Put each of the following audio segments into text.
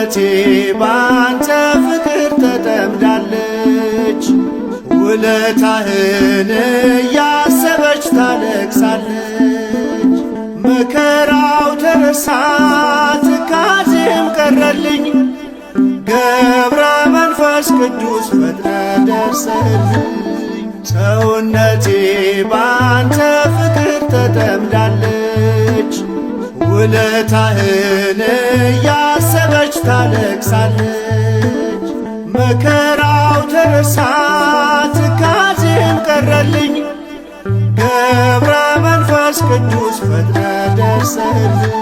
ሰውነቴ ባንተ ፍቅር ተጠምዳለች፣ ውለታህን እያሰበች ታለቅሳለች። መከራው ተረሳ ትካዜም ቀረልኝ፣ ገብረ መንፈስ ቅዱስ ፈጥነ ደርሰልኝ። ሰውነቴ ባንተ ፍቅር ተጠምዳለች፣ ውለታህን እያሰበች ታለቅሳለች። መከራው ተረሳ ትካዜም ቀረልኝ፣ ገብረ መንፈስ ቅዱስ ፈጥነ ደርሰልኝ።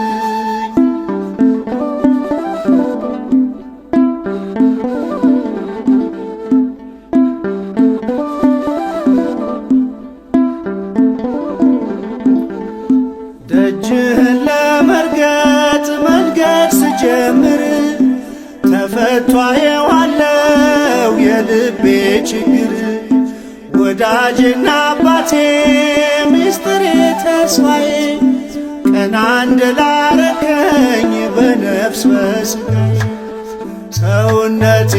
ደጅህን ለመርገጥ መንገድ ስጀምር ተፈቷ የዋለው የልቤ ችግር፣ ወዳጅና አባቴ ምስጢሬ ተስፋዬ ቀና እንድላረከኝ በነፍስ በስጋዬ። ሰውነቴ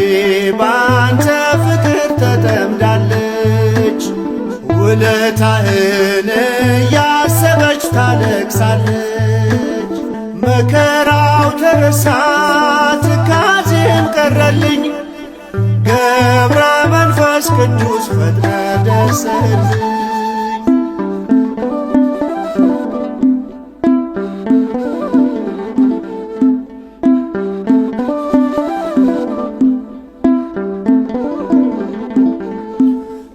ባንተ ፍቅር ተጠምዳለች፣ ውለታህን እያሰበች ታለቅሳለች። መከራው ተረሳ ትካዜም ቀረልኝ፣ ገብረ መንፈስ ቅዱስ ፈጥነ ደርሰልኝ።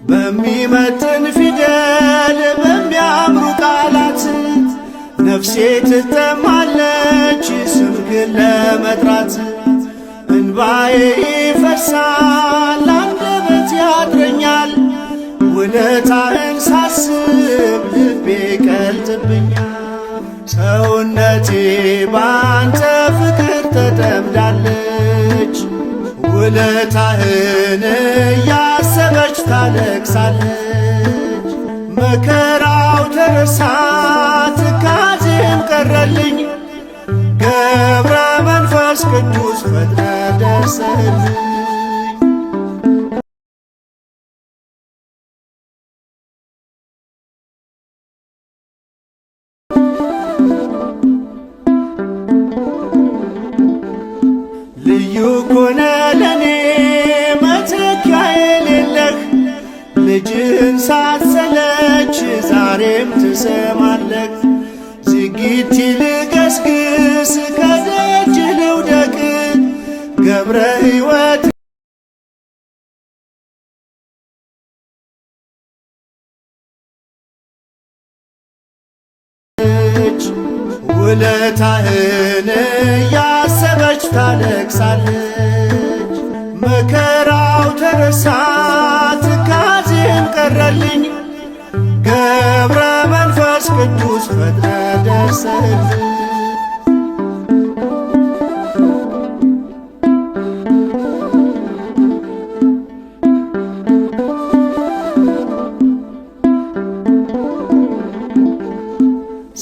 በሚመጥን ፊደል በሚያምሩ ቃላት ነፍሴ ትጠማለች ስምህን ለመጥራት። እንባዬ ይፈሳል አንደበት ያጥረኛል፣ ውለታህን ሳስብ ልቤ ቀልጥብኛል። ሰውነቴ ባንተ ፍቅር ተጠምዳለች፣ ውለታህን እያሰበች ታለቅሳለች። መከራው ተረሳ ትካዜም ቀረልኝ፣ ገብረ መንፈስ ቅዱስ ፈጥነ ደርሰልኝ። ልዩ ኮነ ለኔ መተኪያ የሌለህ፣ ልጅህን ሳትሰለች ዛሬም ትሰማለህ። ዝጊት ልገስግስ ከደጅ ልውደቅ፣ ገብረ ሕይወት ውለታህን እያሰበች ታለቅሳለች። መከራው ተረሳ ትካዜም ቀረልኝ፣ ገብረ መንፈስ ቅዱስ ፈጥነ ደርሰልኝ።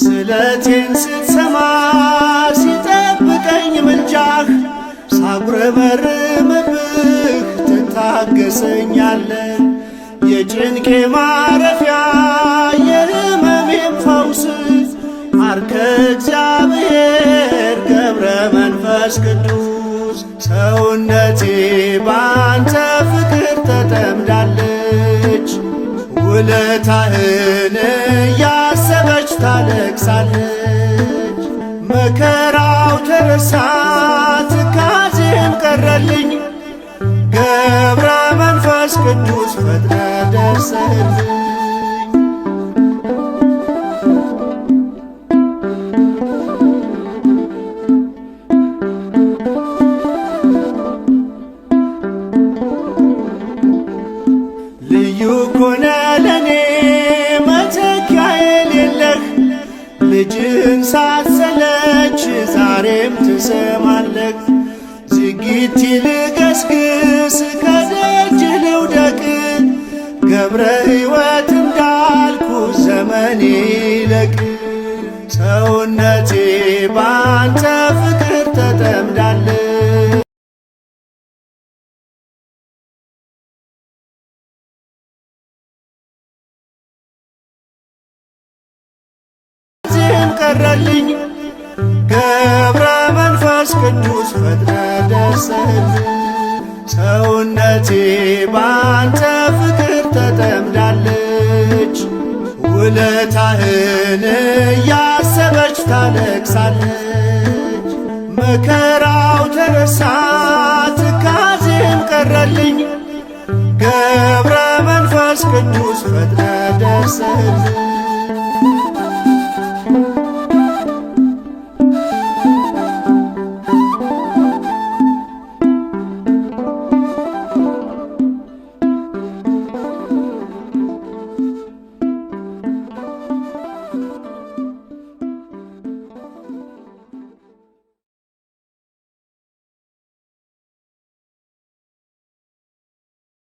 ስለቴን ስትሰማ ሲጠብቀኝ ምልጃህ፣ ሳጉረመርምብህ ትታገሰኛለህ። የጭንቄ ማረፊያ የሕመሜም ፈውስ አርከ እግዚአብሔር ገብረ መንፈስ ቅዱስ። ሰውነቴ ባንተ ፍቅር ተጠምዳለች፣ ውለታህን እያሰበች ታለቅሳለች። መከራው ተረሳ ትካዜም ቀረልኝ፣ ገብረ መንፈስ ቅዱስ ፈጥነ ደርሰልኝ። ልዩ ኮነ ለኔ መተኪያ የሌለህ፣ ልጅህን ሳትሰለች ዛሬም ትሰማለህ። ዝጊት ልገስግስ ከደጅ ልውደቅ፣ ገብረ ሕይወት እንዳልኩ ዘመን ይለቅ። ሰውነቴ ባንተ ፍቅር ተጠምዳለች፣ ቀረልኝ። ገብረ መንፈስ ቅዱስ ፈጥነ ደርሰህልኝ። ሰውነቴ ባንተ ፍቅር ተጠምዳለች፣ ውለታህን እያሰበች ታለቅሳለች። መከራው ተረሳ ትካዜም ቀረልኝ። ገብረ መንፈስ ቅዱስ ፈጥነ ደርሰህልኝ።